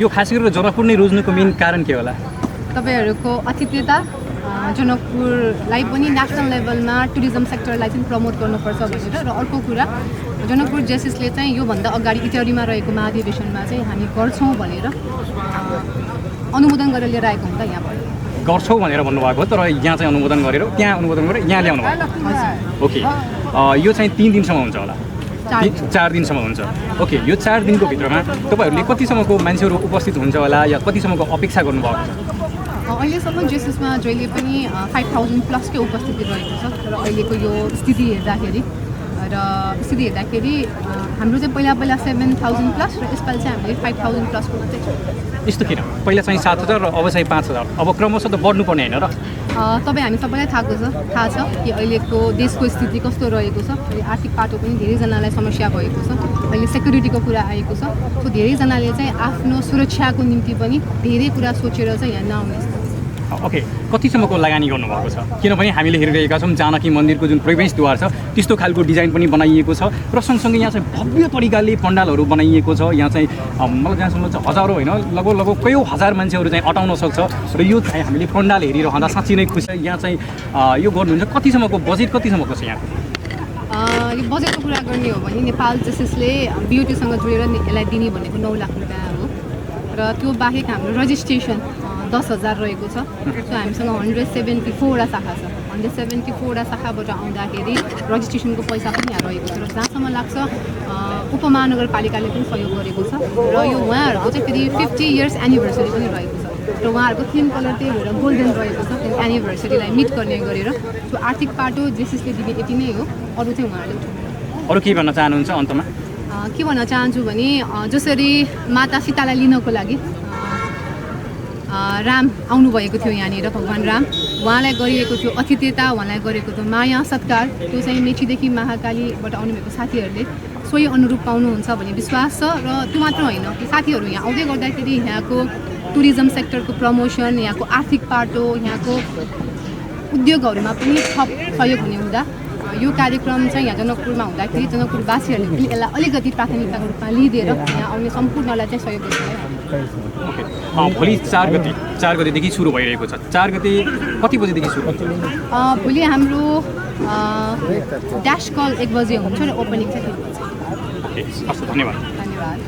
यो खास गरेर जनकपुर नै रोज्नुको मेन कारण के होला? तपाईँहरूको आतिथ्यता जनकपुरलाई पनि नेसनल लेभलमा टुरिज्म सेक्टरलाई चाहिँ प्रमोट गर्नुपर्छ भनेर, र अर्को कुरा जनकपुर जेसिसले चाहिँ योभन्दा अगाडि इत्यादिमा रहेको महाधिवेशनमा चाहिँ हामी गर्छौँ भनेर अनुमोदन गरेर लिएर आएको हुन्छ यहाँ पनि। गर्छौँ भनेर भन्नुभएको तर यहाँ चाहिँ अनुमोदन गरेर त्यहाँ अनुमोदन गरेर यहाँ ल्याउनु भयो। ओके, यो चाहिँ 3 दिनसम्म हुन्छ होला? 4 दिनसम्म हुन्छ। ओके, यो 4 दिनको भित्रमा तपाईँहरूले कतिसम्मको मान्छेहरू उपस्थित हुन्छ होला या कतिसम्मको अपेक्षा गर्नुभएको छ? अहिलेसम्म जेसिसमा जहिले पनि 5000 प्लसकै उपस्थिति रहेको छ, र अहिलेको यो स्थिति हेर्दाखेरि हाम्रो चाहिँ पहिला 7000 प्लस, र यसपालि चाहिँ हामीले 5000 प्लसको मात्रै छ। यस्तो किन? पहिला चाहिँ 7000 र अब चाहिँ 5000, अब क्रमशः त बढ्नुपर्ने होइन र? तपाईँ हामी सबैलाई थाहा छ कि अहिलेको देशको स्थिति कस्तो रहेको छ। अहिले आर्थिक पाटो पनि धेरैजनालाई समस्या भएको छ, अहिले सेक्युरिटीको कुरा आएको छ। सो धेरैजनाले चाहिँ आफ्नो सुरक्षाको निम्ति पनि धेरै कुरा सोचेर चाहिँ यहाँ नआउने। ओके, कतिसम्मको लगानी गर्नुभएको छ? किनभने हामीले हेरिरहेका छौँ जानकी मन्दिरको जुन प्रवेशद्वार छ त्यस्तो खालको डिजाइन पनि बनाइएको छ, र सँगसँगै यहाँ चाहिँ भव्य तरिकाले पण्डालहरू बनाइएको छ। यहाँ चाहिँ मलाई जहाँसम्म चाहिँ हजारौँ होइन, लगभग कयौँ हजार मान्छेहरू चाहिँ अटाउन सक्छ, र यो चाहिँ हामीले पण्डाल हेरिरहँदा साँच्चै नै खुसी। यहाँ चाहिँ यो गर्नुहुन्छ, कतिसम्मको बजेट कतिसम्मको छ यहाँ? यो बजेटको कुरा गर्ने हो भने नेपाल जेसिसले बियुटीसँग जोडेर यसलाई दिने भनेको 9 लाख रुपियाँ हो, र त्यो बाहेक हाम्रो रजिस्ट्रेसन 10,000 रहेको छ। सो हामीसँग 174वटा शाखा छ। 174वटा शाखाबाट आउँदाखेरि रजिस्ट्रेसनको पैसा पनि यहाँ रहेको छ, र जहाँसम्म लाग्छ उपमहानगरपालिकाले पनि सहयोग गरेको छ, र यो उहाँहरूको चाहिँ फेरि 50 इयर्स एनिभर्सरी पनि रहेको छ, र उहाँहरूको थिम कलर त्यही भएर गोल्डन रहेको छ। त्यो एनिभर्सरीलाई मिट गर्ने गरेर त्यो आर्थिक पाटो जेसिसले दिने यति नै हो, अरू चाहिँ उहाँहरूले उठाउनु। अरू के भन्न चाहनुहुन्छ अन्तमा? के भन्न चाहन्छु भने जसरी माता सीतालाई लिनको लागि राम आउनुभएको थियो यहाँनिर, भगवान् राम, उहाँलाई गरिएको थियो अतिथ्यता, उहाँलाई गरेको थियो माया सत्कार, त्यो चाहिँ मेचीदेखि महाकालीबाट आउनुभएको साथीहरूले सोही अनुरूप पाउनुहुन्छ भन्ने विश्वास छ। र त्यो मात्र होइन, साथीहरू यहाँ आउँदै गर्दाखेरि यहाँको टुरिज्म सेक्टरको प्रमोसन, यहाँको आर्थिक पाटो, यहाँको उद्योगहरूमा पनि थप सहयोग हुने हुँदा यो कार्यक्रम चाहिँ यहाँ जनकपुरमा हुँदाखेरि जनकपुरवासीहरूले पनि यसलाई अलिकति प्राथमिकताको रूपमा लिइदिएर यहाँ आउने सम्पूर्णलाई चाहिँ सहयोग गर्छ। भोलि 4 गतेदेखि सुरु भइरहेको छ। 4 गते कति बजेदेखि सुरु हुन्छ? भोलि हाम्रो ड्यास कल 1 बजे हुन्छ, र ओपनिङ चाहिँ 3 बजे। धन्यवाद। धन्यवाद।